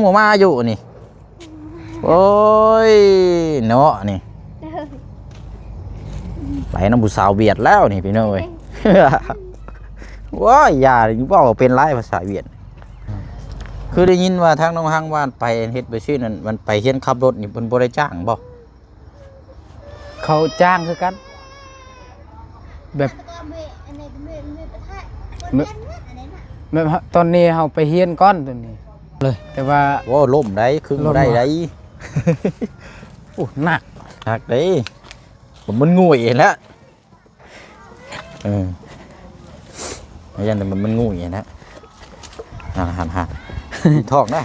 ບໍ່ມາຢູ່ນີ້ ໂອ້ຍ ເນາະນີ້ ໄປນຳຜູ້ສາວຫວຽດແລ້ວນີ້ພີ່ນ້ອງເອີຍ ໂອ້ຍ ຢ່າເວົ້າເປັນຫຼາຍພາສາຫວຽດ ຄືໄດ້ຍິນວ່າທາງນ້ອງຮັງວ່າໄປເຮັດໄປຊີ້ນັ້ນ ມັນໄປຮຽນຂັບລົດນີ້ເພິ່ນບໍ່ໄດ້ຈ້າງບໍ່? ເຂົາຈ້າງຄືກັນ ແບບ ແບບ ແບບຕອນນີ້ເຮົາໄປຮຽນກ່ອນຕອນນີ້ເລີຍ ແຕ່ວ່າ ໂອ້ ລົ້ມໄດ໋ ຄຶງບໍ່ໄດ້ໄດ໋ ໂອ້ ໜັກ ໜັກເດ້ ມັນງຸ້ຍແລ້ວ ເອີ ຢ້ານແຕ່ມັນງຸ້ຍແລ້ວ ຫັ້ນໆ ທອກນະ.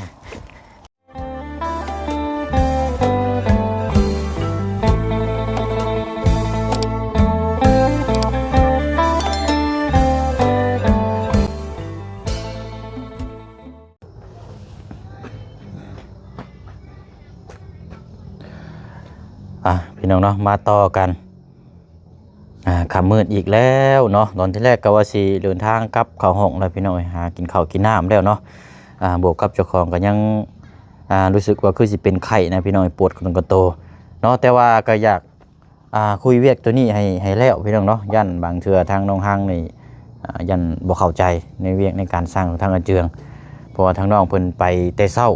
ອ່ະ ພີ່ນ້ອງເນາະ ມາຕໍ່ກັນ ອ່າ ຄ່ຳມືດອີກແລ້ວເນາະ ຕອນທີແລກກໍວ່າຊິເດີນທາງກັບເຂົ້າຫ້ອງແລ້ວ ພີ່ນ້ອງເອີຍ ຫາກິນເຂົ້າກິນນ້ຳແລ້ວເນາະ ອ່າ ບວກກັບເຈົ້າຂອງກໍຍັງ ອ່າ ຮູ້ສຶກວ່າຄືຊິເປັນໄຂ້ນະ ພີ່ນ້ອງເອີຍ ປວດກະໂຕກະໂຕເນາະ ແຕ່ວ່າກໍຢາກ ອ່າ ຄຸຍວຽກໂຕນີ້ໃຫ້ ໃຫ້ແລ້ວ ພີ່ນ້ອງເນາະ ຢ້ານບາງເທື່ອທາງນ້ອງຮັງນີ້ ອ່າ ຢ້ານບໍ່ເຂົ້າໃຈໃນວຽກໃນການສ້າງຂອງທາງອາເຈືອງ ເພາະວ່າທາງນ້ອງເພິ່ນໄປແຕ່ເຊົ້າ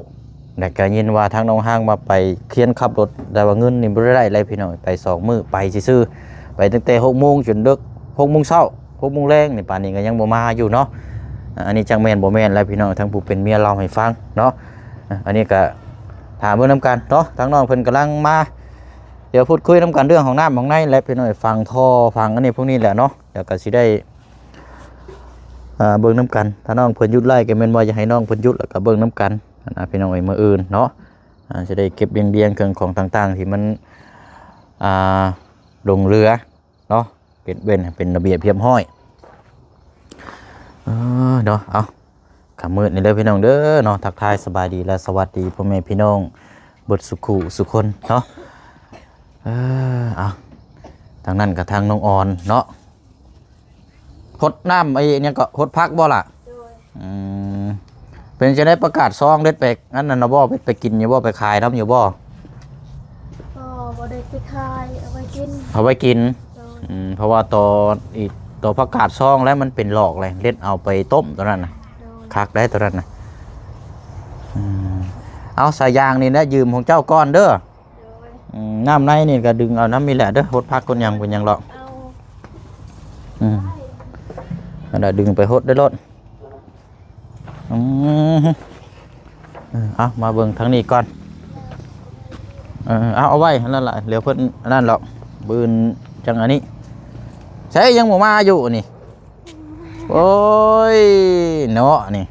ແລະກໍຍິນວ່າທາງນ້ອງຮັງວ່າໄປຮຽນຂັບລົດ ແຕ່ວ່າເງິນນີ້ບໍ່ໄດ້ໄດ້ເລີຍພີ່ນ້ອງ ໄປສອງມື້ໄປຊື່ໆ ໄປຕັ້ງແຕ່ຫົກໂມງຈົນເດິກ ຫົກໂມງເຊົ້າ ຫົກໂມງແລງນີ້ ປານນີ້ກໍຍັງບໍ່ມາຢູ່ເນາະ ອັນນີ້ຈັກແມ່ນບໍ່ແມ່ນແລ້ວພີ່ນ້ອງ ທາງຜູ້ເປັນເມຍເລົ່າໃຫ້ຟັງເນາະ ອັນນີ້ກໍຖ້າເບິ່ງນຳກັນເນາະ ທາງນ້ອງເພິ່ນກຳລັງມາ ດຽວພູດຄຸຍນຳກັນເລື່ອງຂອງນ້ຳຂອງໃນແຫຼະພີ່ນ້ອງ ຝັງທໍ່ຝັງອັນນີ້ພວກນີ້ແຫຼະເນາະ ແລ້ວກໍຊິໄດ້ ອ່າ ເບິ່ງນຳກັນ ຖ້ານ້ອງເພິ່ນຢຸດໄລ່ກໍແມ່ນວ່າຢາກໃຫ້ນ້ອງເພິ່ນຢຸດ ແລ້ວກໍເບິ່ງນຳກັນນະ ພີ່ນ້ອງເອີຍ ມື້ອື່ນເນາະ ອ່າ ຊິໄດ້ເກັບລຽງໆເຄື່ອງຂອງຕ່າງໆ ທີ່ມັນ ອ່າ ຫຼົງເຫຼືອເນາະ ເກັບເວັ້ນໃຫ້ເປັນລະບຽບຮຽບຮ້ອຍ ເອີ ເນາະ ເອົາ ຄ່ຳມືດນີ້ເດີພີ່ນ້ອງເດີເນາະ ທັກທາຍສະບາຍດີ ແລະ ສະຫວັດດີພໍ່ແມ່ພີ່ນ້ອງເບິດສູ່ຄູ່ສູ່ຄົນເນາະ ເອີ ເອົາ ທາງນັ້ນກໍທາງນ້ອງອອນເນາະ ຫົດນ້ຳໄອ້ຫຍັງເກາະ ຫົດຜັກບໍ່ລະ? ໂດຍ ອືມ ເປັນຈັ່ງໃດ ປາກາດຊອງເດັດໄປອັນນັ້ນນະບໍ່? ໄປ ໄປກິນຢູ່ບໍ່? ໄປຂາຍນຳຢູ່ບໍ່? ບໍ່ ບໍ່ໄດ້ໄປຂາຍ ເອົາໄວ້ກິນ ເອົາໄວ້ກິນ ໂດຍ ອືມ ເພາະວ່າຕໍ່ອີກ ຕໍ່ປາກາດຊອງແລ້ວມັນເປັນຫຼອກເລີຍ ເດັດເອົາໄປຕົ້ມຕົວນັ້ນນະ ໂດຍ ຄັກໄດ໋ຕົວນັ້ນນະ ອືມ ເອົາສາຍຢາງນີ້ນະ ຢືມຂອງເຈົ້າກ່ອນເດີ ໂດຍ ອືມ ນ້ຳໃນນີ້ກໍດຶງເອົານຳນີ້ແຫຼະເດີ ຫົດຜັກຫົດຫຍັງເປັນຫຍັງດອກ ເອົາ ອືມ ອັນນັ້ນດຶງໄປຫົດໄດ້ໂລດ ອືມ ເອີ ເອົາ ມາເບິ່ງທາງນີ້ກ່ອນ ເອີ ເອົາ ເອົາໄວ້ຫັ້ນລະ ດຽວເພິ່ນອັນນັ້ນດອກ ບືນຈັ່ງອັນນີ້ ໃສ ຍັງບໍ່ມາຢູ່ນີ້ ໂອ້ຍ ເນາະນີ້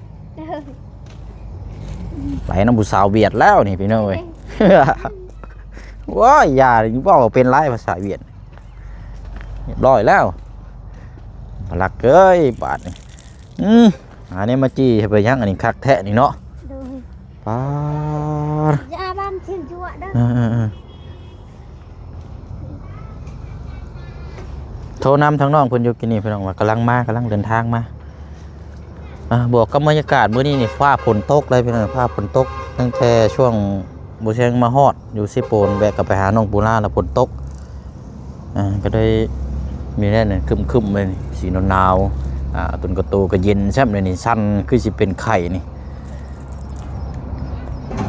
ໄປນຳຜູ້ສາວຫວຽດແລ້ວນີ້ພີ່ນ້ອງເອີຍ ໂອ້ຍ ຢ່າເວົ້າເປັນຫຼາຍພາສາຫວຽດ ຮຽບຮ້ອຍແລ້ວ ພະລັກເອີຍ ບາດນີ້ ອືມ ອັນນີ້ມາຈີ່ເຮັດໄປຫຍັງ ອັນນີ້ຄັກແທ້ນີ້ເນາະ ໂດຍ ປາດ ຢ່າບາງທີຢູ່ເດີ ເອີໆໆ ໂທນຳທາງນ້ອງເພິ່ນຢູ່ກີ້ນີ້ພີ່ນ້ອງ ວ່າກຳລັງມາ ກຳລັງເດີນທາງມາ ອ່າ ບວກກັບບັນຍາກາດມື້ນີ້ນີ້ ຟ້າຝົນຕົກເລີຍພີ່ນ້ອງ ຟ້າຝົນຕົກ ຕັ້ງແຕ່ຊ່ວງບໍ່ແຊງມາຮອດຢູ່ເຊໂປນ ແວະກັບໄປຫານ້ອງປູລາແລ້ວຝົນຕົກ ອ່າ ກໍໄດ້ມີແນວນັ້ນ ຄຶ້ມໆ ເລີຍນີ້ ສີໜາວໆ ອ່າ ຕົນກະໂຕກໍເຢັນຊ້ຳເລີຍນີ້ ສັ່ນຄືຊິເປັນໄຂ້ນີ້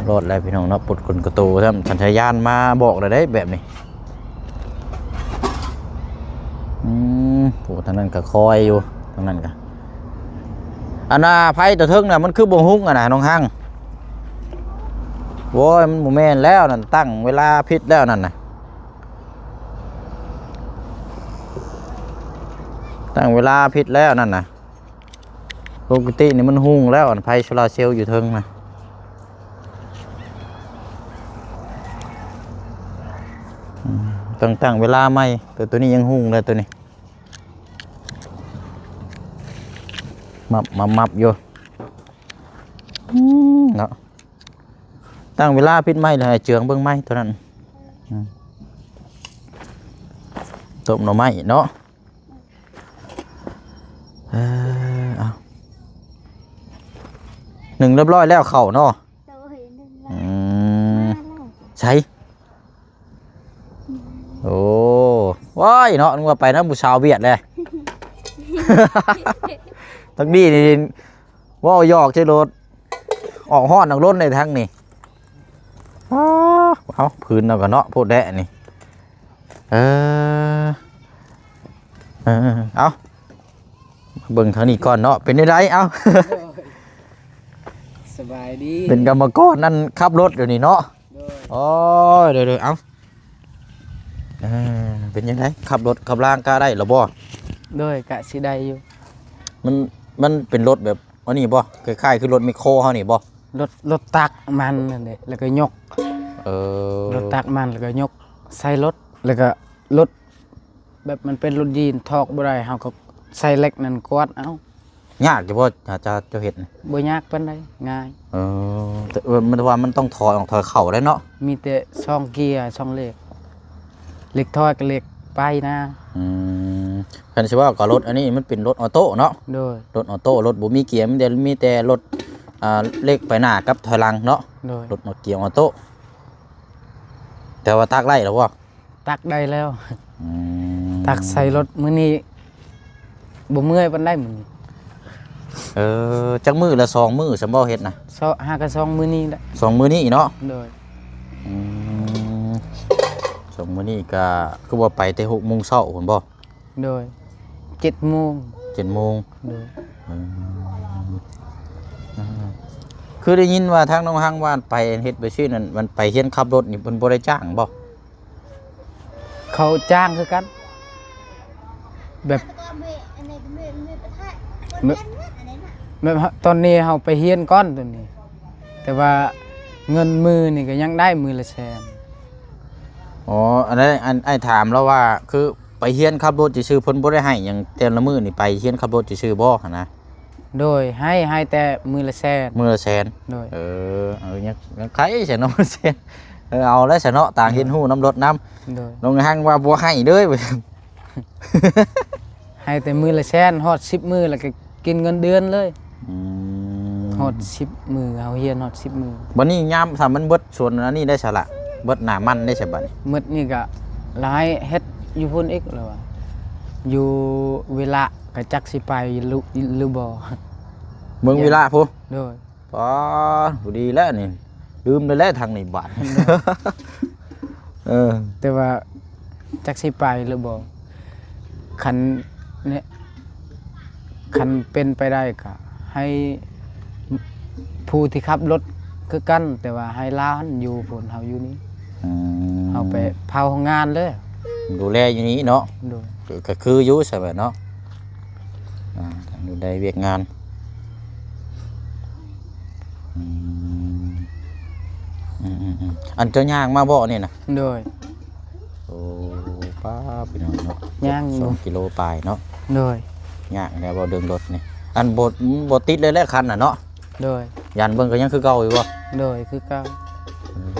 ຮອດແລ້ວພີ່ນ້ອງເນາະ ປົດຂົນກະໂຕຊ້ຳ ສັນຊາຍານມາບອກແລ້ວເດ້ແບບນີ້ ອືມ ໂອ້ ທາງນັ້ນກໍຄອຍຢູ່ ທາງນັ້ນກໍ ອັນນ່າ ໄຟຕົວເທິງນະ ມັນຄືບໍ່ຮຸ້ງ ອັນນ່າ ນ້ອງຮັງ ໂອ້ຍ ມັນບໍ່ແມ່ນແລ້ວນັ້ນ ຕັ້ງເວລາຜິດແລ້ວນັ້ນນະ ຕັ້ງເວລາຜິດແລ້ວນັ້ນນະ ປົກກະຕິນີ້ມັນຮຸ້ງແລ້ວ ອັນໄຟໂຊລາເຊວຢູ່ເທິງນະ ອືມ ຕ້ອງຕັ້ງເວລາໃໝ່ ແຕ່ຕົວນີ້ຍັງຮຸ້ງເລີຍ ຕົວນີ້ ມັບໆໆຢູ່ ອືມ ເນາະ ຕັ້ງເວລາຜິດໃໝ່ ແລ້ວໃຫ້ເຈືອງເບິ່ງໃໝ່ຕົວນັ້ນ ອືມ ຕົ້ມໜໍ່ໄມ້ເນາະ ເອີ ເອົາ ໜຶ້ງຮຽບຮ້ອຍແລ້ວເຂົ້າເນາະ ໂດຍ ໃສ? ໂອ້ ວ້າຍເນາະ ນຶກວ່າໄປນຳຜູ້ສາວຫວຽດແຫຼະ. ທັງນີ້ນີ້ເວົ້າຫຍອກໃສ່ໂລດ ອອກຮ້ອນອອກລົນໄດ້ທັງນີ້. ອ້າ ເອົາ ພື້ນເຮົາກໍເນາະ ໂພດແດະນີ້. ເອີ ເອີ ເອົາ ເບິ່ງທາງນີ້ກ່ອນເນາະ ເປັນແນວໃດ? ເອົ້າ ສະບາຍດີ ເປັນກຳມະກອນອັນຂັບລົດຢູ່ນີ້ເນາະ. ໂດຍ ໂອ້ຍ ໂດຍໆ ເອົ້າ ເອີ ເປັນຈັ່ງໃດ ຂັບລົດຂັບລາງກະໄດ້ລະບໍ່? ໂດຍ ກະຊິໄດ້ຢູ່. ມັນ ມັນເປັນລົດແບບອັນນີ້ບໍ່? ຄ້າຍໆຄືລົດແມັກໂຄເຮົານີ້ບໍ່? ລົດ ລົດຕັກມັນນັ້ນເດ້ ແລ້ວກໍຍົກ. ເອີ ລົດຕັກມັນ ແລ້ວກໍຍົກໃສ່ລົດ ແລ້ວກໍລົດ ແບບມັນເປັນລົດຢີນ ຖອກບໍ່ໄດ້ ເຮົາກໍໃສ່ເຫຼັກນັ້ນກວດເອົາ. ຍາກຢູ່ບໍ່ ອາຈານ ເຈົ້າເຮັດນະ? ບໍ່ຍາກປານໃດ ງ່າຍ. ເອີ ແຕ່ ເອີ ມັນວ່າມັນຕ້ອງຖອຍອອກຖອຍເຂົ້າໄດ້ເນາະ? ມີແຕ່ສອງເກຍ ສອງເຫຼັກ ເຫຼັກຖອຍກັບເຫຼັກໄປນະ. ອືມ ຄັນຊິເວົ້າກໍລົດອັນນີ້ມັນເປັນລົດອໍໂຕ້ເນາະ? ໂດຍ ລົດອໍໂຕ້ ລົດບໍ່ມີເກຍ ມີແຕ່ ມີແຕ່ລົດ ອ່າ ເຫຼັກໄປໜ້າກັບຖອຍຫຼັງເນາະ? ໂດຍ ລົດເກຍອໍໂຕ້. ແຕ່ວ່າຕັກໄດ້ແລ້ວບໍ່? ຕັກໄດ້ແລ້ວ. ອືມ ຕັກໃສ່ລົດມື້ນີ້ ບໍ່ເມື່ອຍປານໃດມື້ນີ້. ເອີ ຈັກມື້ລະ ສອງມື້ຊັ້ນບໍ່ເຮັດນະ? ສອງ ຫາກໍສອງມື້ນີ້ແຫຼະ ສອງມື້ນີ້ເນາະ? ໂດຍ ອືມ ສອງມື້ນີ້ກະຄືວ່າໄປແຕ່ຫົກໂມງເຊົ້າພຸ້ນບໍ່? ໂດຍ ເຈັດໂມງ ເຈັດໂມງ. ໂດຍ ອືມ ອືມ ຄືໄດ້ຍິນວ່າທາງນ້ອງຮັງວ່າໄປເຮັດໄປຊີ້ນັ້ນ ມັນໄປຮຽນຂັບລົດນີ້ເພິ່ນບໍ່ໄດ້ຈ້າງບໍ່? ເຂົາຈ້າງຄືກັນ ແບບ ແບບ ແບບ ຕອນນີ້ເຮົາໄປຮຽນກ່ອນຕອນນີ້ ແຕ່ວ່າເງິນມື້ນີ້ກໍຍັງໄດ້ມື້ລະແສນ. ອໍ ອັນນັ້ນ ອັນ ອ້າຍຖາມລາວວ່າ ຄືໄປຮຽນຂັບລົດຊື່ໆ ເພິ່ນບໍ່ໄດ້ໃຫ້ຫຍັງແຕ່ລະມື້ນີ້ ໄປຮຽນຂັບລົດຊື່ໆບໍ່ຫັ້ນນະ? ໂດຍ ໃຫ້ ໃຫ້ແຕ່ມື້ລະແສນ ມື້ລະແສນ. ໂດຍ ເອີ ເອົາ ຍັງ ຍັງໄຄຊະເນາະ ແສນ. ເອີ ເອົາແລ້ວຊະເນາະ ຕ່າງຮຽນຮູ້ນຳລົດນຳ. ໂດຍ ນ້ອງຮັງວ່າບໍ່ໃຫ້ເລີຍ ໃຫ້ແຕ່ມື້ລະແສນ ຮອດສິບມື້ແລ້ວກໍກິນເງິນເດືອນເລີຍ. ອືມ ຮອດສິບມື້ ເຮົາຮຽນຮອດສິບມື້. ບັດນີ້ຍາມຖ້າມັນເບິດສ່ວນອັນນີ້ໄດ້ຊະລະ ເບິດໜ້າມັນໄດ້ຊະບັດນີ້? ໝົດນີ້ກໍລະໃຫ້ເຮັດຢູ່ພຸ້ນອີກລະວ່າ ຢູ່ວິລະ ກໍຈັກຊິໄປຫຼື ຫຼືບໍ່. ເມືອງວິລະພຸ້ນ? ໂດຍ ປາ ດີແລ້ວນີ້ ລືມໄດ້ແລ້ວທາງນີ້ບາດ. ເອີ ແຕ່ວ່າຈັກຊິໄປຫຼືບໍ່ ຄັນ ເນຍ ຄັນເປັນໄປໄດ້ກໍໃຫ້ຜູ້ທີ່ຂັບລົດຄືກັນ ແຕ່ວ່າໃຫ້ລາວຫັ້ນຢູ່ພຸ້ນ ເຮົາຢູ່ນີ້. ອືມ ເຮົາໄປເຝົ້າໂຮງງານເລີຍ ດູແລຢູ່ນີ້ເນາະ. ໂດຍ ກໍ ກໍຄືຢູ່ຊັ້ນແຫຼະເນາະ ອ່າ ທາງດູແລວຽກງານ. ອືມ ອືມໆໆ ອັນເຈົ້າຍ່າງມາບໍ່ນີ້ນະ? ໂດຍ ໂອ້ ປ້າ ພີ່ນ້ອງເນາະ ຍ່າງ ສອງກິໂລປາຍເນາະ. ໂດຍ ຍາກແລ້ວບໍ່ ເລື່ອງລົດນີ້ ອັນບໍ່ ບໍ່ຕິດເລີຍແຫຼະຄັນນະເນາະ. ໂດຍ ຢ້ານເບິ່ງກໍຍັງຄືເກົ່າຢູ່ບໍ່? ໂດຍ ຄືເກົ່າ. ອືມ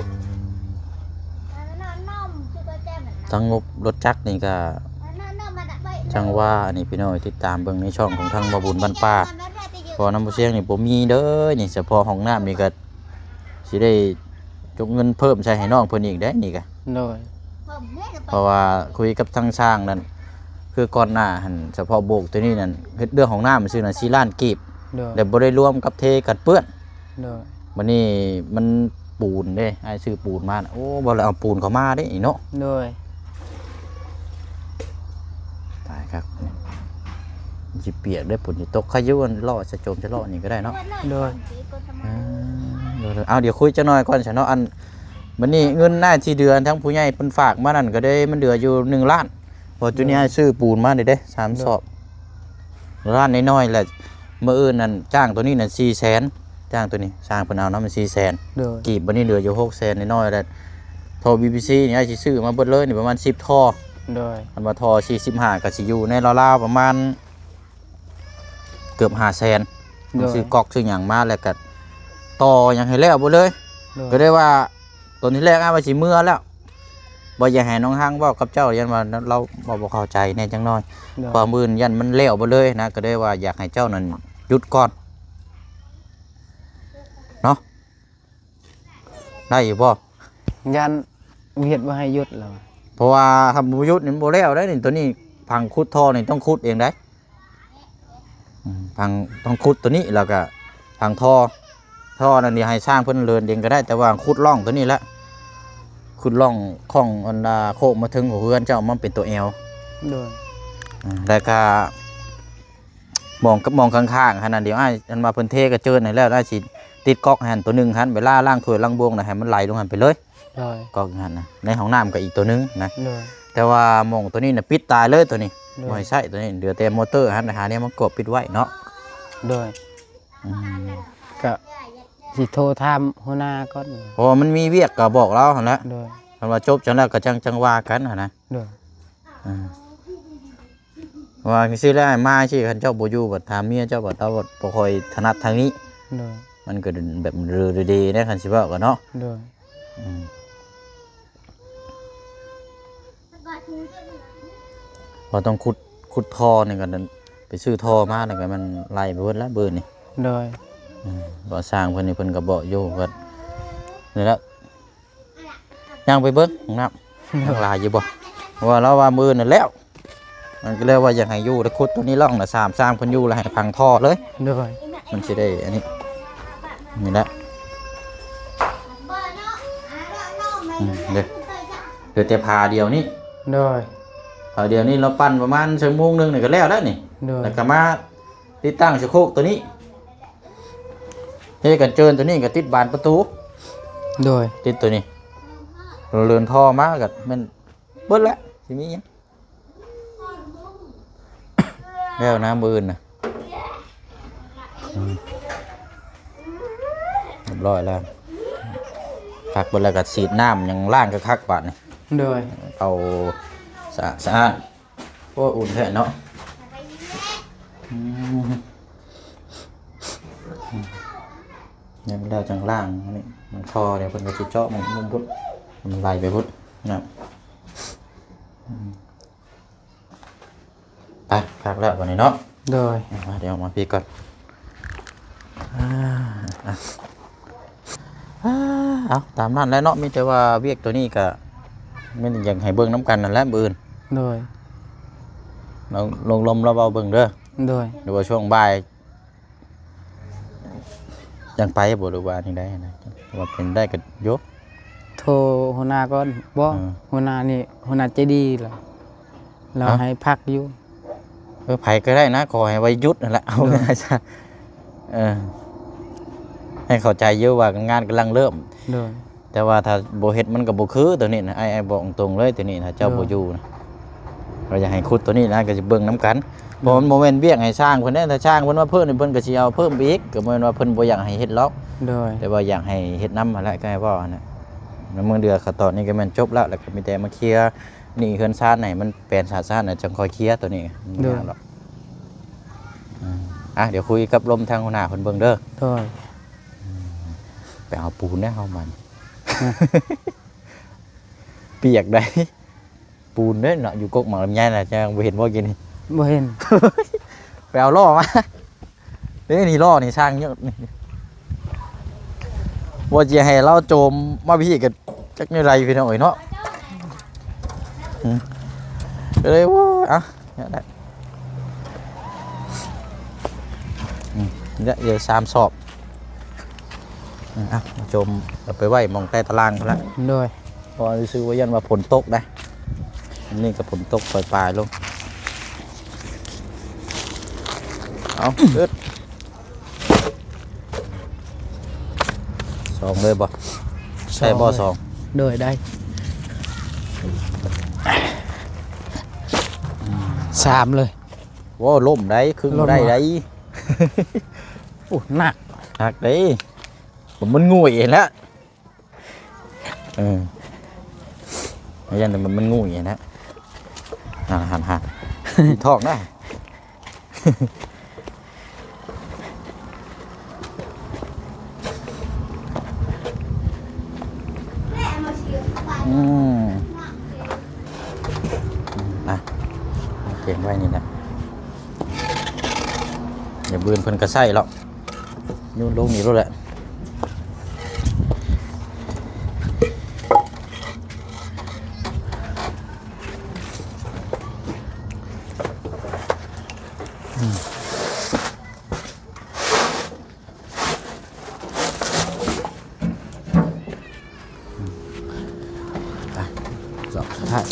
ທັງງົບລົດຈັກນີ້ກໍ ຈັ່ງວ່າອັນນີ້ພີ່ນ້ອງ ຕິດຕາມເບິ່ງໃນຊ່ອງຂອງທາງບ່າວບຸນບ້ານປ່າ ເພາະວ່ານຳບໍ່ສຽງນີ້ບໍ່ມີເດີ. ນີ້ສະເພາະຫ້ອງນ້ຳນີ້ກໍຊິໄດ້ຈົກເງິນເພີ່ມໃສ່ໃຫ້ນ້ອງເພິ່ນອີກເດ້ນີ້ກະ. ໂດຍ ເພາະວ່າຄຸຍກັບທາງຊ່າງນັ້ນ ຄືກ່ອນໜ້າຫັ້ນ ສະເພາະໂບກຕົວນີ້ນັ້ນ ເຮັດເລື່ອງຫ້ອງນ້ຳຊື່ນະ ສີ່ລ້ານກີບ. ໂດຍ ແຕ່ບໍ່ໄດ້ລວມກັບເທກັນເປື້ອນ. ໂດຍ ບັດນີ້ມັນປູນເດ້ ອ້າຍຊື້ປູນມານະ ໂອ້ ບໍ່ໄດ້ເອົາປູນເຂົ້າມາເດ້ນີ້ເນາະ. ໂດຍ ຕາຍຄັກ ມັນຊິປຽກເດ້ ຝົນຊິຕົກ. ໃຄຢູ່ ອັນເລາະສະໂຈມສະເລາະນີ້ກໍໄດ້ເນາະ. ໂດຍ ອືມ ເອົາ ດຽວຄຸຍຈັກໜ່ອຍກ່ອນຊະເນາະ. ອັນ ບັດນີ້ເງິນອ້າຍທີ່ເດືອນທາງຜູ້ໃຫຍ່ເພິ່ນຝາກມານັ້ນ ກໍໄດ້ ມັນເຫຼືອຢູ່ໜຶ່ງລ້ານ ເພາະຈຸນີ້ອ້າຍຊື້ປູນມານີ້ເດ້ ສາມສອບ ລ້ານນ້ອຍໆ ແຫຼະ. ມື້ອື່ນນັ້ນຈ້າງຕົວນີ້ນັ້ນສີ່ແສນ ຈ້າງຕົວນີ້ ຊ່າງເພິ່ນເອົານຳມັນສີ່ແສນ ໂດຍ ກີບ. ບັດນີ້ເຫຼືອຢູ່ຫົກແສນນ້ອຍໆ ແຫຼະ. ທໍ່ ບີ ພີ ຊີ ນີ້ອ້າຍຊິຊື້ມາເບິດເລີຍນີ້ ປະມານສິບທໍ່. ໂດຍ ຄັນວ່າທໍ່ສີ່ສິບຫ້າ ກໍຊິຢູ່ໃນລາວໆ ປະມານເກືອບຫ້າແສນ. ໂດຍ ຊື້ກັອກຊື້ຫຍັງມາ ແລ້ວກໍຕໍ່ຫຍັງໃຫ້ແລ້ວເບິດເລີຍ. ໂດຍ ກໍໄດ້ວ່າ ຕອນທີແລກອ້າຍວ່າຊິເມືອແລ້ວ ບໍ່ຢາກໃຫ້ນ້ອງຮັງເວົ້າກັບເຈົ້າ ຢ້ານວ່າລາວເວົ້າບໍ່ເຂົ້າໃຈແດ່ຈັກໜ້ອຍ. ໂດຍ ຄວາມອື່ນຢ້ານມັນແລ້ວເບິດເລີຍນະ ກໍເລີຍວ່າຢາກໃຫ້ເຈົ້ານັ້ນຢຸດກ່ອນເນາະ. ໄດ້ຢູ່ບໍ່? ຢ້ານວຽດບໍ່ໃຫ້ຢຸດແລ້ວ. ເພາະວ່າຖ້າບໍ່ຢຸດນີ້ມັນບໍ່ແລ້ວໄດ໋ນີ້. ໂຕນີ້ຜັງຂຸດທໍ່ນີ້ຕ້ອງຂຸດເອງໄດ໋. ອືມ ຝັງ ຕ້ອງຂຸດໂຕນີ້ ແລ້ວກະຝັງທໍ່ ທໍ່ນັ້ນນີ້ໃຫ້ຊ່າງເພິ່ນເດີນເອງກໍໄດ້ ແຕ່ວ່າຂຸດຮ່ອງໂຕນີ້ແຫຼະ ຂຸດຮ່ອງຂອງອັນນາໂຄກມາເຖິງຫົວເຮືອນເຈົ້າ ມັນເປັນໂຕແອວ. ໂດຍ ອາ ແລ້ວກະໝ່ອງ ໝ່ອງຂ້າງໆຫັ້ນນະ ດຽວອ້າຍ ອັນວ່າເພິ່ນເທກະເຈີນໃຫ້ແລ້ວ ອ້າຍຊິຕິດກອກໃຫ້ຫັ້ນໂຕໜຶ່ງຫັ້ນ ເວລາລ້າງຖ້ວຍລ້າງບ່ວງນະ ໃຫ້ມັນໄຫຼລົງຫັ້ນໄປເລີຍ. ໂດຍ ກອກຫັ້ນນະ ໃນຫ້ອງນ້ຳກໍອີກໂຕໜຶ່ງນະ. ໂດຍ ແຕ່ວ່າໝ່ອງໂຕນີ້ນະປິດຕາຍເລີຍໂຕນີ້. ໂດຍ ບໍ່ໃຫ້ໃຊ້ໂຕນີ້ ເຫຼືອແຕ່ມໍເຕີຫັ້ນ ຫາແນວມາກວບປິດໄວ້ເນາະ. ໂດຍ ອືມ ກະຊິໂທຖາມຫົວໜ້າກ່ອນ ເພາະວ່າມັນມີວຽກກໍບອກລາວຫັ້ນແຫຼະ. ໂດຍ ຄັນວ່າຈົບຈັ່ງແລ້ວກໍຈັ່ງ ຈັ່ງວ່າກັນຫັ້ນນະ. ໂດຍ ອືມ ວ່າຈັ່ງຊີ້ແຫຼະ ມາຈັ່ງຊີ້ ຄັນເຈົ້າບໍ່ຢູ່ບັດຖາມເມຍເຈົ້າບັດ ລາວບັດບໍ່ຄ່ອຍຖະໜັດທາງນີ້. ໂດຍ ມັນກໍແບບເດີໆແດ່ ຄັນຊິເວົ້າກັນເນາະ. ໂດຍ ອືມ ເພາະຕ້ອງຂຸດ ຂຸດທໍ່ນີ້ກໍໄປຊື້ທໍ່ມາ ແລ້ວກໍມັນໄຫຼໄປເບິດແລ້ວບຶດນີ້. ໂດຍ ອືມ ບໍ່ຊ່າງເພິ່ນນີ້ ເພິ່ນກໍບໍ່ຢູ່ ກໍນີ້ແຫຼະ. ຍ່າງໄປເບິ່ງນ້ຳ ຍັງຫຼາຍຢູ່ບໍ່? ເພາະວ່າລາວວ່າມື້ອື່ນນັ້ນແລ້ວ ມັນກໍເລີຍວ່າຢາກໃຫ້ຢູ່ ແລ້ວຂຸດໂຕນີ້ຮ່ອງລະ ສາມຊ່າງເພິ່ນຢູ່ ແລ້ວໃຫ້ຝັງທໍ່ເລີຍ. ໂດຍ ມັນຊິໄດ້ອັນນີ້ ນີ້ແຫຼະ. ອືມ ເດ້ ເຫຼືອແຕ່ຝາດຽວນີ້. ໂດຍ ຝາດຽວນີ້ລາວປັ່ນປະມານຊົ່ວໂມງໜຶ່ງນີ້ກໍແລ້ວແລ້ວນີ້. ໂດຍ ແລ້ວກໍມາ ຕິດຕັ້ງສະໂຄກໂຕນີ້ ເຮັດກັນເຈີນໂຕນີ້ກໍຕິດບານປະຕູ. ໂດຍ ຕິດໂຕນີ້ ເລີນທໍ່ມາກໍແມ່ນເບິດແລ້ວ ຊິມີຫຍັງ ແລ້ວນະມື້ອື່ນນະ. ອືມ ຮຽບຮ້ອຍແລ້ວ ພັກເບິດແລ້ວກໍສີດນ້ຳຫຍັງລ້າງຄັກໆບາດນີ້. ໂດຍ ເອົາສະອາດ ສະອາດ. ໂອ້ ອຸ່ນແທ້ເນາະ. ອືມ ຍັງແລ້ວຈັ່ງລ້າງນີ້ ມັນທໍ່ດຽວເພິ່ນກໍຊິເຈາະໝ່ອງພຸ້ນ ມັນໄຫຼໄປພຸ້ນນະ. ອືມ ໄປ ຄັກແລ້ວບັດນີ້ເນາະ. ໂດຍ ມາ ດຽວມາພີ້ກ່ອນ. ອ່າ ອ່າ ເອົາ ຕາມນັ້ນແຫຼະເນາະ ມີແຕ່ວ່າວຽກໂຕນີ້ກະມີແຕ່ຢາກໃຫ້ເບິ່ງນຳກັນນັ້ນແຫຼະມື້ອື່ນ. ໂດຍ ລອງລົມລະເວົ້າເບິ່ງເດີ. ໂດຍ ຫຼືວ່າຊ່ວງບ່າຍຈັ່ງໄປບໍ່ ຫຼືວ່າຈັ່ງໃດນະ ວ່າເປັນໄດ້ກໍໂຍ ໂທຫົວໜ້າກ່ອນ. ບໍ່ ເອີ ຫົວໜ້ານີ້ ຫົວໜ້າໃຈດີລະ ລາວໃຫ້ພັກຢູ່. ເອີ ໃຜກໍໄດ້ນະ ຂໍໃຫ້ໄວຢຸດຫັ້ນແຫຼະ ເອົາ ໂດຍ ງ່າຍຊະ. ເອີ ໃຫ້ເຂົ້າໃຈຢູ່ວ່າງານກຳລັງເລີ່ມ. ໂດຍ ແຕ່ວ່າຖ້າບໍ່ເຮັດມັນກໍບໍ່ຄືໂຕນີ້ນະ ອ້າຍ ອ້າຍບອກຕົງເລີຍໂຕນີ້ນະ ເຈົ້າ ໂດຍ ບໍ່ຢູ່ນະ ກໍຢາກໃຫ້ຂຸດໂຕນີ້ນະ ກໍຊິເບິ່ງນຳກັນ. ໂດຍ ເພາະມັນບໍ່ແມ່ນວຽກໃຫ້ຊ່າງເພິ່ນເດ້ ຖ້າຊ່າງເພິ່ນວ່າເພີ່ມນີ້ ເພິ່ນກໍຊິເອົາເພີ່ມໄປອີກ ກໍບໍ່ແມ່ນວ່າເພິ່ນບໍ່ຢາກໃຫ້ເຮັດຫຼອກ. ໂດຍ ແຕ່ວ່າຢາກໃຫ້ເຮັດນຳຫັ້ນແຫຼະ ກໍໃຫ້ເວົ້າຫັ້ນແຫຼະ. ໃນເມື່ອເດືອນຂັ້ນຕອນນີ້ກໍແມ່ນຈົບແລ້ວ ແລ້ວກໍມີແຕ່ມາເຄຍ ນີ້ເຮືອນຊານໃຫ້ມັນແປນສາດຊານນະ ຈັ່ງຄ່ອຍເຄຍໂຕນີ້ ບໍ່ຍາກດອກ. ໂດຍ ອືມ ອ່ະ ດຽວຄຸຍກັບລົມທາງຫົວໜ້າເພິ່ນເບິ່ງເດີ. ໂດຍ ອືມ ໄປເອົາປູນແດ່ເຮົາມັນ ຮະ ປຽກໄດ໋ ປູນເດ້ເນາະ ຢູ່ກົກໝາກລຳໄຍນະ ເຈົ້າບໍ່ເຫັນບໍ່ກີ້ນີ້? ບໍ່ເຫັນ ໄປເອົາລໍ້ມາ. ເດ້ ນີ້ລໍ້ນີ້ຊ່າງເຍາະນີ້ ວ່າຈະໃຫ້ລາວໂຈມມາພີ້ກໍຈັກແນວໃດພີ່ນ້ອງເອີຍເນາະ. ອືມ ກໍເລີຍ ໂອ້ຍ ເອົາ ນີ້ແຫຼະ ອືມ ເດ ເດ ສາມສອບ. ອືມ ເອົາ ໂຈມເອົາໄປໄວ້ໝ່ອງໃຕ້ຕາລ່າງພຸ້ນລະ. ໂດຍ ເພາະວ່າຊື່ວ່າຢ້ານວ່າຝົນຕົກໄດ໋ ອັນນີ້ກໍຝົນຕົກປາຍໆລົງ. ເອົາ ອືດ ສອງເລີຍບໍ່? ສອງ ໄດ້ບໍ່ ສອງ? ໂດຍ ໄດ້ ສາມເລີຍ. ໂອ້ ລົ້ມໄດ໋ ຄຶ່ງບໍ່ໄດ້ໄດ໋. ໂອ້ ໜັກ ໜັກເດ້ ມັນງຸ້ຍແລ້ວ. ເອີ ຢ້ານແຕ່ມັນງຸ້ຍນະ. ຫັ້ນ ຫັ້ນ ຫັ້ນ ທອກນະ. ອືມ ອ່ະ ເກັບໄວ້ນີ້ແຫຼະ ດຽວບຶດເພິ່ນກໍໃຊ້ແລ້ວ. ໂຍນລົງນີ້ໂລດແຫຼະ. ທ້າຍ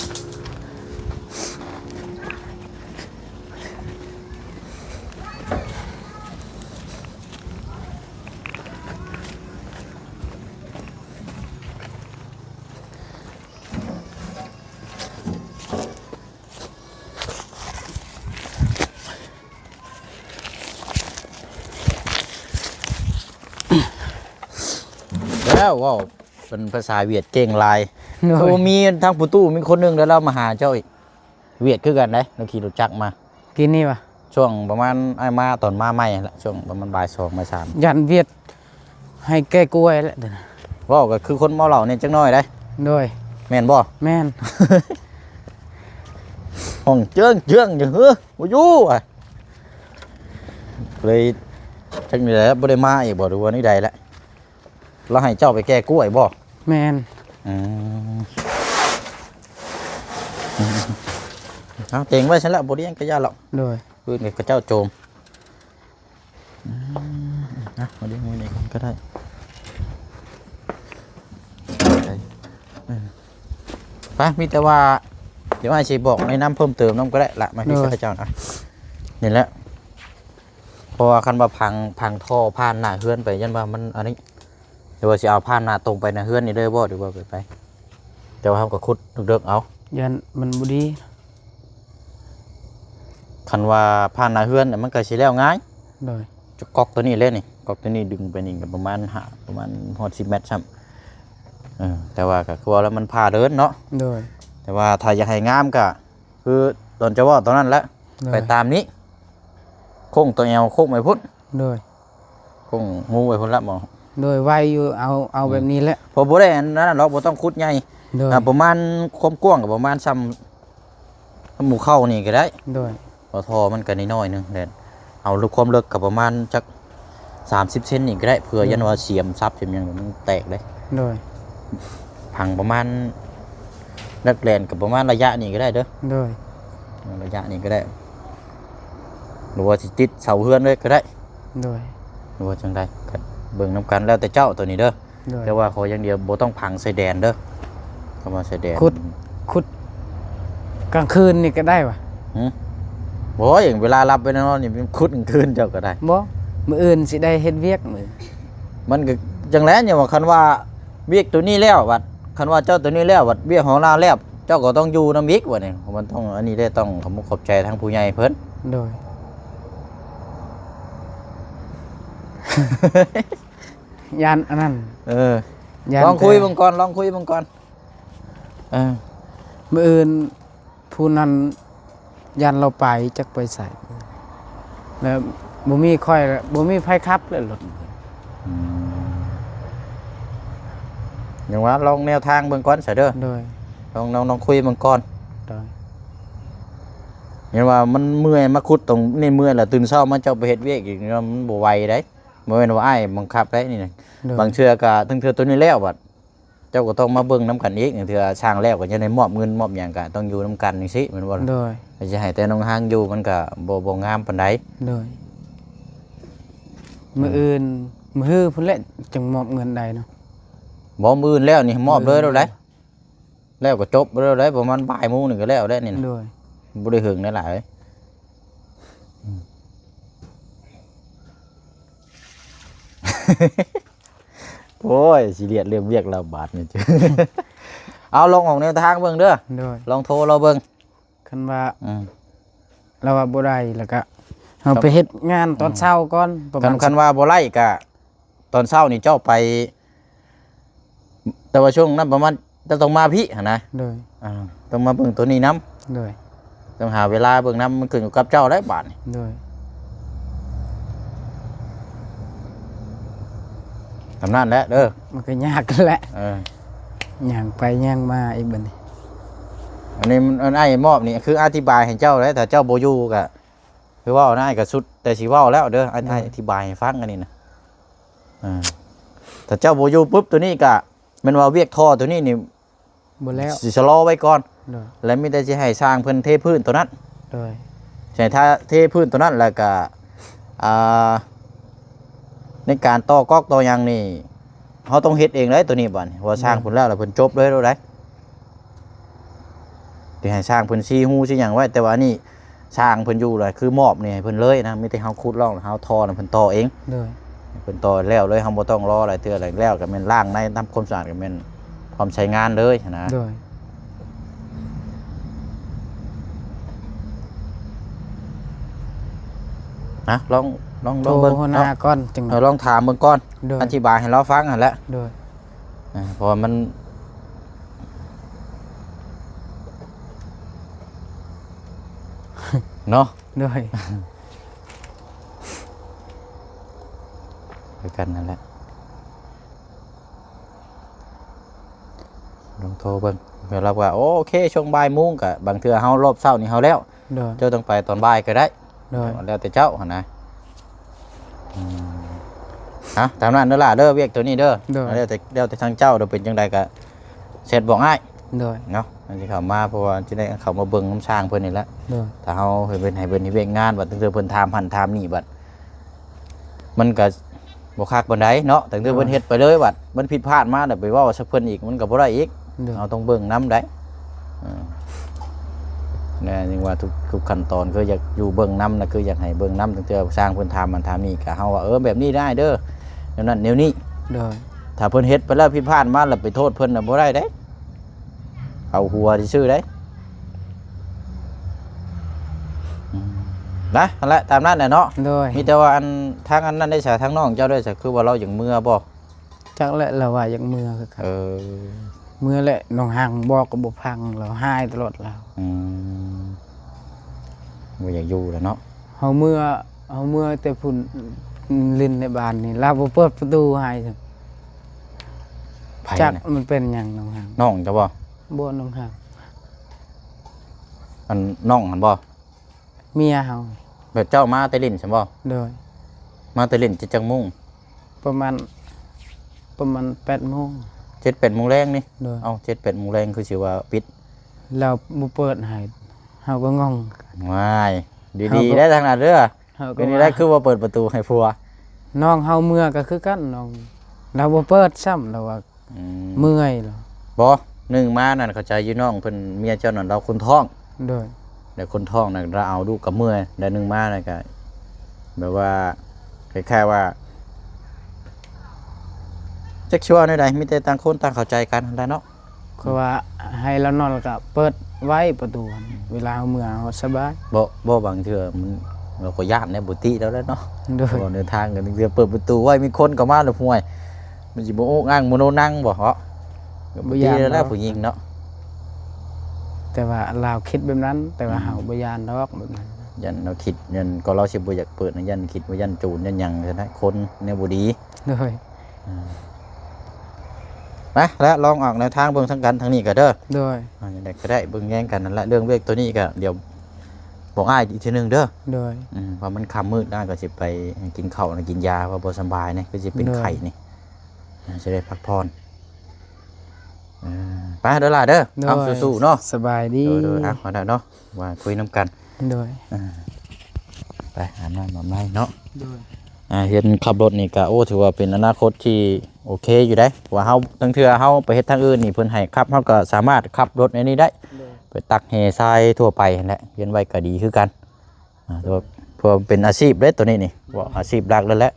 ແລ້ວເວົ້າເປັນພາສາຫວຽດເກັ່ງຫຼາຍ. ໂດຍ ໂອ້ ມີທາງປະຕູ ມີຄົນໜຶ່ງ ແລ້ວລາວມາຫາເຈົ້າອີກ. ຫວຽດຄືກັນເດ້ ລາວຂີ່ລົດຈັກມາ. ກິນນີ້ຫວາ? ຊ່ວງປະມານ ອ້າຍມາຕອນມາໃໝ່ຫັ້ນແຫຼະ ຊ່ວງປະມານບ່າຍສອງ ບ່າຍສາມ. ຢ້ານຫວຽດໃຫ້ແກ້ກວຍແຫຼະ. ເວົ້າກໍຄືຄົນເມົາເຫຼົ້າແດ່ຈັກໜ້ອຍເດ້. ໂດຍ ແມ່ນບໍ່? ແມ່ນ. ຫ້ອງເຈີງໆຢູ່ ເຮີ ບໍ່ຢູ່ ເລີຍ ຈັກນີ້ແຫຼະ ບໍ່ໄດ້ມາອີກບໍ່ ຫຼືວ່ານີ້ໃດແຫຼະ? ລາວໃຫ້ເຈົ້າໄປແກ້ກວຍບໍ່? ແມ່ນ. ອືມ ເອົາ ເຕັງໄວ້ຊັ້ນລະ ບໍ່ລ້ຽງກະຢ່າດອກ. ໂດຍ ອື່ນກໍເຈົ້າໂຈມ. ອືມ ເອົາ ມາລ້ຽງໄວ້ນີ້ກ່ອນກໍໄດ້. ໄປ ເອີ ໄປ ມີແຕ່ວ່າ ດຽວອ້າຍຊິບອກແນະນຳເພີ່ມເຕີມນຳກໍໄດ້ລະ ມາ ໂດຍ ເຮັດກັບເຈົ້ານະ. ນີ້ແຫຼະ ເພາະວ່າຄັນວ່າພັງ ພັງທໍ່ຜ່ານໜ້າເຮືອນໄປ ຢ້ານວ່າມັນອັນນີ້ ຫຼືວ່າຊິເອົາຜ່ານໜ້າຕົງໄປໜ້າເຮືອນນີ້ເລີຍບໍ່ ຫຼືວ່າແບບໃດ? ແຕ່ວ່າເຮົາກໍຂຸດເດິກໆເອົາ ຢ້ານມັນບໍ່ດີ. ຄັນວ່າຜ່ານໜ້າເຮືອນມັນກໍຊິແລ້ວງ່າຍ. ໂດຍ ຈະກອກຕົວນີ້ເລີຍນີ້ ກອກຕົວນີ້ດຶງໄປນີ້ກໍປະມານຫ້າ ປະມານຮອດສິບແມັດຊ້ຳ. ເອີ ແຕ່ວ່າກໍຄືວ່າແລ້ວມັນຜ່າເດີນເນາະ. ໂດຍ ແຕ່ວ່າຖ້າຢາກໃຫ້ງາມກໍ ຄືຕອນເຈົ້າເວົ້າຕອນນັ້ນແຫຼະ. ໂດຍ ໄປຕາມນີ້ ໂຄ້ງຕົວແອວໂຄ້ງໄປພຸ້ນ. ໂດຍ ໂຄ້ງຮູໄປພຸ້ນລະໝໍ. ໂດຍ ໄວຢູ່ ເອົາ ເອົາ ອືມ ແບບນີ້ແຫຼະ ເພາະບໍ່ໄດ້ອັນນັ້ນດອກ ບໍ່ຕ້ອງຂຸດໃຫຍ່. ໂດຍ ອ່າ ປະມານຄວາມກວ້າງກໍປະມານຊ່ຳ ຊ່ຳຫົວເຂົ່ານີ້ກໍໄດ້. ໂດຍ ເພາະທໍ່ມັນກໍນ້ອຍໆໜຶ່ງແຫຼະ ເອົາຄວາມເລິກກໍປະມານຈັກ ສາມສິບເຊັນນີ້ກໍໄດ້ ເພື່ອ ໂດຍ ຢ້ານວ່າສຽມສັບສຽມຫຍັງມັນແຕກເດ້. ໂດຍ ພັງປະມານ ນັກແລ່ນກໍປະມານໄລຍະນີ້ກໍໄດ້ເດີ. ໂດຍ ໄລຍະນີ້ກໍໄດ້ ຫຼືວ່າຊິຕິດເສົາເຮືອນເລີຍກໍໄດ້. ໂດຍ ຫຼືວ່າຈັ່ງໃດກໍເບິ່ງນຳກັນ ແລ້ວແຕ່ເຈົ້າໂຕນີ້ເດີ. ໂດຍ ແຕ່ວ່າຂໍຢ່າງດຽວບໍ່ຕ້ອງພັງຊາຍແດນເດີ ຄຳວ່າຊາຍແດນ ຂຸດ ຂຸດກາງຄືນນີ້ກໍໄດ້ຫວາ? ຫື? ໂອ້ຍ ເວລາຫຼັບໄປນອນນີ້ ຂຸດກາງຄືນເຈົ້າກໍໄດ້. ບໍ່ ມື້ອື່ນຊິໄດ້ເຮັດວຽກມື້ ມັນກໍຈັ່ງແຫຼະ ຍ້ອນວ່າຄັນວ່າວຽກໂຕນີ້ແລ້ວ ບັດຄັນວ່າເຈົ້າໂຕນີ້ແລ້ວ ບັດວຽກຂອງລາວແລ້ວ ເຈົ້າກໍຕ້ອງຢູ່ນຳອີກ ບັດນີ້ມັນຕ້ອງ ອັນນີ້ເດ້ ຕ້ອງຂອບມຸກຂອບໃຈທາງຜູ້ໃຫຍ່ເພິ່ນ. ໂດຍ ຢ້ານອັນນັ້ນ ເອີ ຢ້ານ ລອງຄຸຍເບິ່ງກ່ອນ ລອງຄຸຍເບິ່ງກ່ອນ. ເອີ ມື້ອື່ນຜູ້ນັ້ນຢ້ານລາວໄປ ຈັກໄປໃສ ແລ້ວບໍ່ມີຂ້ອຍ ບໍ່ມີໃຜຂັບແລ້ວລົດ. ອືມ ຍັງວ່າລອງແນວທາງເບິ່ງກ່ອນຊະເດີ. ໂດຍ ລອງ ລອງ ລອງຄຸຍເບິ່ງກ່ອນ. ໂດຍ ຍັງວ່າມັນເມື່ອຍ ມາຂຸດຕົງນີ້ເມື່ອຍ ແລ້ວຕື່ນເຊົ້າມາເຈົ້າໄປເຮັດວຽກອີກ ມັນບໍ່ໄຫວເດ້. ບໍ່ແມ່ນວ່າອ້າຍບັງຄັບໄດ້ນີ້ນະ. ໂດຍ ບາງເທື່ອກໍ ເຖິງເທື່ອໂຕນີ້ແລ້ວ ບັດເຈົ້າກໍຕ້ອງມາເບິ່ງນຳກັນອີກ. ບາງເທື່ອຊ່າງແລ້ວກໍຍັງໄດ້ມອບເງິນມອບຫຍັງ ກໍຕ້ອງຢູ່ນຳກັນຈັ່ງຊີ້ ແມ່ນບໍ່ລະ? ໂດຍ ຊິໃຫ້ແຕ່ນ້ອງຮາງຢູ່ ມັນກໍບໍ່ ບໍ່ງາມປານໃດ. ໂດຍ ອືມ ມື້ອື່ນ ມື້ຮືພຸ້ນແຫຼະ ຈຶ່ງມອບເງິນໄດ້ເນາະ. ບໍ່ ມື້ອື່ນແລ້ວນີ້ມອບເລີຍໂລດໄດ໋. ແລ້ວກໍຈົບແລ້ວໄດ໋ ປະມານບ່າຍໂມງນີ້ກໍແລ້ວແລ້ວນີ້ນະ. ໂດຍ ບໍ່ໄດ້ເຫິງໄດ້ຫຼາຍ. ໂອ້ຍ ຊີຣຽສເລື່ອງວຽກແລ້ວບາດນີ້. ເອົາ ລອງອອກແນວທາງເບິ່ງເດີ. ໂດຍ ລອງໂທລາວເບິ່ງ. ຄັນວ່າ ອືມ ລາວວ່າບໍ່ໄດ້ ແລ້ວກະເຮົາໄປເຮັດງານຕອນເຊົ້າກ່ອນ ປະມານ ຄັນວ່າບໍ່ໄດ້ກະ ຕອນເຊົ້ານີ້ເຈົ້າໄປ ແຕ່ວ່າຊ່ວງນັ້ນປະມານ ເຈົ້າຕ້ອງມາພີ້ຫັ້ນນະ. ໂດຍ ອ່າ ຕ້ອງມາເບິ່ງໂຕນີ້ນຳ. ໂດຍ ຕ້ອງຫາເວລາເບິ່ງນຳ ມັນຂຶ້ນຢູ່ກັບເຈົ້າແລ້ວບາດນີ້. ໂດຍ ສ່ຳນັ້ນແຫຼະເດີ. ມັນກໍຍາກແຫຼະ. ເອີ ຍ່າງໄປຍ່າງມາອີກບັດນີ້. ອັນນີ້ມັນ ອັນອ້າຍມອບນີ້ຄືອະທິບາຍໃຫ້ເຈົ້າເດ້. ຖ້າເຈົ້າບໍ່ຢູ່ກໍ ຄືເວົ້ານະ ອ້າຍກໍສຸດແຕ່ຊິເວົ້າແລ້ວເດີ. ອາ ໂດຍ ອ້າຍອະທິບາຍໃຫ້ຟັງອັນນີ້ນະ. ອ່າ ຖ້າເຈົ້າບໍ່ຢູ່ປຶບ ໂຕນີ້ກະແມ່ນວ່າວຽກທໍ່ໂຕນີ້ນີ້ ບໍ່ແລ້ວ ຊິຊະລໍໄວ້ກ່ອນ. ໂດຍ ແລະ ມີແຕ່ຊິໃຫ້ຊ່າງເພິ່ນເທພື້ນໂຕນັ້ນ. ໂດຍ ໃຫ້ຖ້າເທພື້ນໂຕນັ້ນ ແລ້ວກະ ອ່າ ໃນການຕໍ່ກອກຕໍ່ຫຍັງນີ້ ເຮົາຕ້ອງເຮັດເອງໄດ໋ໂຕນີ້. ບັດນີ້ວ່າຊ່າງ ໂດຍ ເພິ່ນແລ້ວ ແລ້ວເພິ່ນຈົບເລີຍໂລດໄດ໋. ທີ່ໃຫ້ຊ່າງເພິ່ນຊີ້ຮູຊີ້ຫຍັງໄວ້ ແຕ່ວ່າອັນນີ້ຊ່າງເພິ່ນຢູ່ລະ ຄືມອບນີ້ໃຫ້ເພິ່ນເລີຍນະ ມີແຕ່ເຮົາຂຸດຮ່ອງ ເຮົາທໍ່ນະ ເພິ່ນຕໍ່ເອງ ໂດຍ ເພິ່ນຕໍ່ແລ້ວເລີຍ ເຮົາບໍ່ຕ້ອງລໍຫຼາຍເທື່ອ ແລ້ວກໍແມ່ນລ້າງໃນ ທຳຄວາມສະອາດ ກໍແມ່ນພ້ອມໃຊ້ງານເລີຍຫັ້ນນະ ໂດຍ ນະ ລອງ ລອງ ລອງເບິ່ງ ໂທຫົວໜ້າ ເນາະ ກ່ອນ ຈັ່ງ ເອີ ລອງຖາມເບິ່ງກ່ອນ ໂດຍ ອະທິບາຍໃຫ້ລາວຟັງຫັ້ນແຫຼະ ໂດຍ ອ່າ ເພາະວ່າມັນ ເນາະ ໂດຍ ຄືກັນນັ້ນແຫຼະ ລອງໂທເບິ່ງ ເພື່ອລາວວ່າ ໂອເຄ ຊ່ວງບ່າຍໂມງ ກະບາງເທື່ອເຮົາ ຮອບເຊົ້ານີ້ເຮົາແລ້ວ ໂດຍ ເຈົ້າຕ້ອງໄປຕອນບ່າຍກໍໄດ້ ໂດຍ ແລ້ວແຕ່ເຈົ້າຫັ້ນນະ ອືມ ເອົາ ຕາມນັ້ນເດີຫຼ້າເດີ ວຽກໂຕນີ້ເດີ ໂດຍ ແລ້ວແຕ່ ແລ້ວແຕ່ທາງເຈົ້າເດີ ເປັນຈັ່ງໃດກໍແຊັດບອກອ້າຍ ໂດຍ ເນາະ ມັນຊິເຂົ້າມາ ເພາະວ່າຊິໄດ້ເຂົ້າມາເບິ່ງນຳຊ່າງເພິ່ນນີ້ແຫຼະ ໂດຍ ຖ້າເຮົາໃຫ້ເພິ່ນ ໃຫ້ເພິ່ນເຮັດວຽກງານ ບັດເທື່ອເພິ່ນຖາມຫັ້ນຖາມນີ້ ບັດ ມັນກະບໍ່ຄັກປານໃດເນາະ ຕັ້ງແຕ່ເພິ່ນເຮັດໄປເລີຍ ບັດມັນຜິດພາດມາ ແລ້ວໄປເວົ້າໃສ່ເພິ່ນອີກ ມັນກະບໍ່ໄດ້ອີກ ໂດຍ ເຮົາຕ້ອງເບິ່ງນຳໄດ໋ ເອີ ແນວ ຍັງວ່າທຸກ ທຸກຂັ້ນຕອນ ຄືຢາກຢູ່ເບິ່ງນຳນະ ຄືຢາກໃຫ້ເບິ່ງນຳ ຕັ້ງແຕ່ຊ່າງເພິ່ນຖາມນັ້ນຖາມນີ້ ກະເຮົາວ່າ ເອີ ແບບນີ້ໄດ້ເດີ ແນວນັ້ນແນວນີ້ ໂດຍ ຖ້າເພິ່ນເຮັດໄປແລ້ວຜິດພາດມາ ແລ້ວໄປໂທດເຂົານະ ບໍ່ໄດ້ເດ້ ເອົາຫົວຊື່ໆ ໄດ້ ອືມ ນະ ຫັ້ນແຫຼະ ຕາມນັ້ນແຫຼະເນາະ ໂດຍ ມີແຕ່ວ່າອັນ ທາງອັນນັ້ນໄດ້ສະ ທາງນ້ອງເຈົ້າໄດ້ສະ ຄືວ່າລາວຢາກເມືອບໍ່? ຈັກແຫຼະ ລາວວ່າຢາກເມືອຄືກັນ ເອີ ເມືອແຫຼະ ນ້ອງຮັງບອກກໍບໍ່ຟັງ ລາວຮ້າຍຕະຫຼອດລາວ ອືມ ບໍ່ຢາກຢູ່ແລ້ວເນາະ ເຮົາເມືອ ເຮົາເມືອແຕ່ພຸ້ນ ຫຼິ້ນໃນບ້ານນີ້ ລາວບໍ່ເປີດປະຕູໃຫ້ ໃຜນະ? ຈັກມັນເປັນຫຍັງ ນ້ອງຮັງ ນ້ອງເຈົ້າບໍ່? ບໍ່ ນ້ອງຮັງ ອັນນ້ອງຫັ້ນບໍ່? ເມຍເຮົາ ແບບເຈົ້າມາແຕ່ຫຼິ້ນຊັ້ນບໍ່? ໂດຍ ມາແຕ່ຫຼິ້ນແຕ່ຈັກໂມງ? ປະມານ ປະມານແປດໂມງ ເຈັດແປດໂມງແລງນີ້ ໂດຍ ເອົ້າ ເຈັດແປດໂມງແລງຄືຊິວ່າປິດ ລາວບໍ່ເປີດໃຫ້ ເຮົາກໍງົງ ວ້າຍ ດີໆ ເຮົາກໍໄດ້ທາງນັ້ນເດີ ເຮົາກໍ ເປັນຈັ່ງໃດຄືບໍ່ເປີດປະຕູໃຫ້ຜົວ? ນ້ອງເຮົາເມືອກໍຄືກັນ ນ້ອງ ລາວບໍ່ເປີດຊ້ຳ ລາວວ່າ ອືມ ເມື່ອຍລະ ບໍ່ ໜຶ່ງມານັ້ນເຂົ້າໃຈຢູ່ ນ້ອງເພິ່ນ ເມຍເຈົ້ານັ້ນລາວຄົນທ້ອງ ໂດຍ ແລ້ວຄົນທ້ອງນັ້ນລາວເອົາລູກກໍເມື່ອຍ ແລ້ວໜຶ່ງມານັ້ນກໍແບບວ່າ ຄ້າຍໆວ່າ ຈັກຊິເວົ້າແນວໃດ ມີແຕ່ຕ່າງຄົນຕ່າງເຂົ້າໃຈກັນຫັ້ນແຫຼະເນາະ ຄືວ່າໃຫ້ລາວນອນ ແລ້ວກໍເປີດໄວ້ປະຕູ ເວລາເຮົາເມືອເຮົາສະບາຍ ບໍ່ ບໍ່ ບາງເທື່ອມັນ ລາວກໍຢ້ານແດ່ ບໍ່ຕິລາວແຫຼະເນາະ ໂດຍ ເວົ້າແນວທາງກັນ ເທື່ອເປີດປະຕູໄວ້ ມີຄົນເຂົ້າມາແລ້ວ ຫ້ວຍ ມັນຊິບໍ່ໂອ້ອາງໂມໂນນັງບໍ່ເນາະ ກໍບໍ່ຕິແລ້ວແຫຼະ ຜູ້ຍິງເນາະ ແຕ່ວ່າລາວຄິດແບບນັ້ນ ແຕ່ວ່າ ອືມ ເຮົາບໍ່ຢ້ານດອກແບບນັ້ນ ຢ້ານລາວຄິດ ຢ້ານ ກໍລາວຊິບໍ່ຢາກເປີດນະ ຢ້ານຄິດວ່າຢ້ານໂຈນ ຢ້ານຫຍັງຊັ້ນນະ ຄົນແນວບໍ່ດີ ໂດຍ ອ່າ ໄປລະ ລອງອອກແນວທາງເບິ່ງທາງກັນທາງນີ້ກໍເດີ ໂດຍ ອ່າ ຈັ່ງໃດກໍໄດ້ ເບິ່ງແຍງກັນນັ້ນລະ ເລື່ອງວຽກໂຕນີ້ກໍດຽວບອກອ້າຍອີກເທື່ອໜຶ່ງເດີ ໂດຍ ອືມ ເພາະມັນຄ່ຳມືດ ອ້າຍກໍຊິໄປກິນເຂົ້ານະ ກິນຢາ ເພາະບໍ່ສະບາຍນີ້ ຄືຊິເປັນ ໂດຍ ໄຂ້ນີ້ ອ່າ ຊິໄດ້ພັກຜ່ອນ ອ່າ ໄປເດີຫຼ້າເດີ ໂດຍ ເອົາ ສູ້ໆເນາະ ສະບາຍດີ ໂດຍໆ ເອົາ ມາແລ້ວເນາະ ມາຄຸຍນຳກັນ ໂດຍ ອ່າ ໄປອາບນ້ຳອາບໃນເນາະ ໂດຍ ອ່າ ເຫັນຂັບລົດນີ້ກະ ໂອ້ ຖືວ່າເປັນອະນາຄົດທີ່ໂອເຄຢູ່ເດ້ ເພາະວ່າເຮົາ ລາງເທື່ອເຮົາໄປເຮັດທາງອື່ນນີ້ ເພິ່ນໃຫ້ຂັບ ເຮົາກໍສາມາດຂັບລົດໃນນີ້ໄດ້ ໂດຍ ໄປຕັກແຮ່ຊາຍທົ່ວໄປຫັ້ນແຫຼະ ຮຽນໄວ້ກໍດີຄືກັນ ອ່າ ເພາະ ເພາະເປັນອາຊີບເດ້ໂຕນີ້ນີ້ ເວົ້າອາຊີບຫຼັກເລີຍແຫຼະ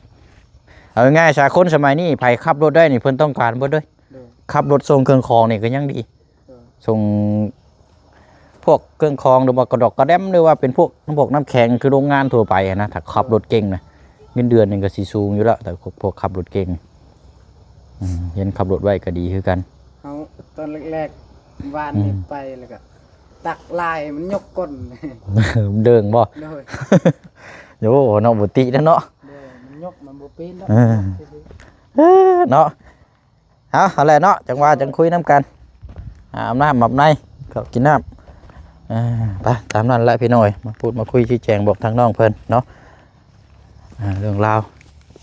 ເອົາງ່າຍໆຊະ ຄົນສະໄໝນີ້ໃຜຂັບລົດໄດ້ນີ້ ເພິ່ນຕ້ອງການເບິດເລີຍ ໂດຍ ຂັບລົດສົ່ງເຄື່ອງຂອງນີ້ກໍຍັງດີ ໂດຍ ສົ່ງພວກເຄື່ອງຂອງ ຫຼືວ່າກະດອກກະແດມ ຫຼືວ່າເປັນພວກ ພວກນ້ຳແຂງ ຄືໂຮງງານທົ່ວໄປຫັ້ນນະ ຖ້າຂັບລົດເກັ່ງນະ ເງິນເດືອນນີ້ກໍຊິສູງຢູ່ແລ້ວ ແຕ່ພວກ ພວກຂັບລົດເກັ່ງ ອືມ ຮຽນຂັບລົດໄວ້ກໍດີຄືກັນ ເຮົາຕອນແລກໆ ວານນີ້ ອືມ ໄປແລ້ວກໍຕັກລາຍມັນຍົກກົ້ນ ເດີງບໍ່? ໂດຍ ໂອ້ ເນາະ ບໍ່ຕິແລ້ວເນາະ ໂດຍ ມັນຍົກ ມັນບໍ່ເປັນດອກ ເອີ ເນາະ ເອົາ ເອົາແຫຼະເນາະ ຈັ່ງວ່າ ໂດຍ ຈັ່ງຄຸຍນຳກັນ ອາບນ້ຳອາບໃນ ເຂົ້າກິນນ້ຳ ເອີ ໄປ ຕາມນັ້ນແຫຼະພີ່ນ້ອງເອີຍ ມາພູດມາຄຸຍຊີ້ແຈງບອກທາງນ້ອງເພິ່ນເນາະ ອ່າ ເລື່ອງລາວ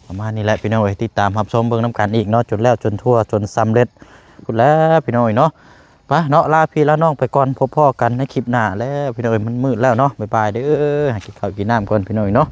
ປະມານນີ້ແຫຼະພີ່ນ້ອງເອີຍ ຕິດຕາມຮັບຊົມເບິ່ງນຳກັນອີກເນາະ ຈົນແລ້ວຈົນທົ່ວ ຈົນສຳເລັດພຸ້ນແຫຼະພີ່ນ້ອງເອີຍເນາະ ໄປເນາະ ລາພີ່ລານ້ອງໄປກ່ອນ ພົບພໍ້ກັນໃນຄລິບໜ້າແລ້ວພີ່ນ້ອງເອີຍ ມັນມືດແລ້ວເນາະ ບາຍບາຍເດີ ຫາກິນເຂົ້າກິນນ້ຳກ່ອນພີ່ນ້ອງເອີຍເນາະ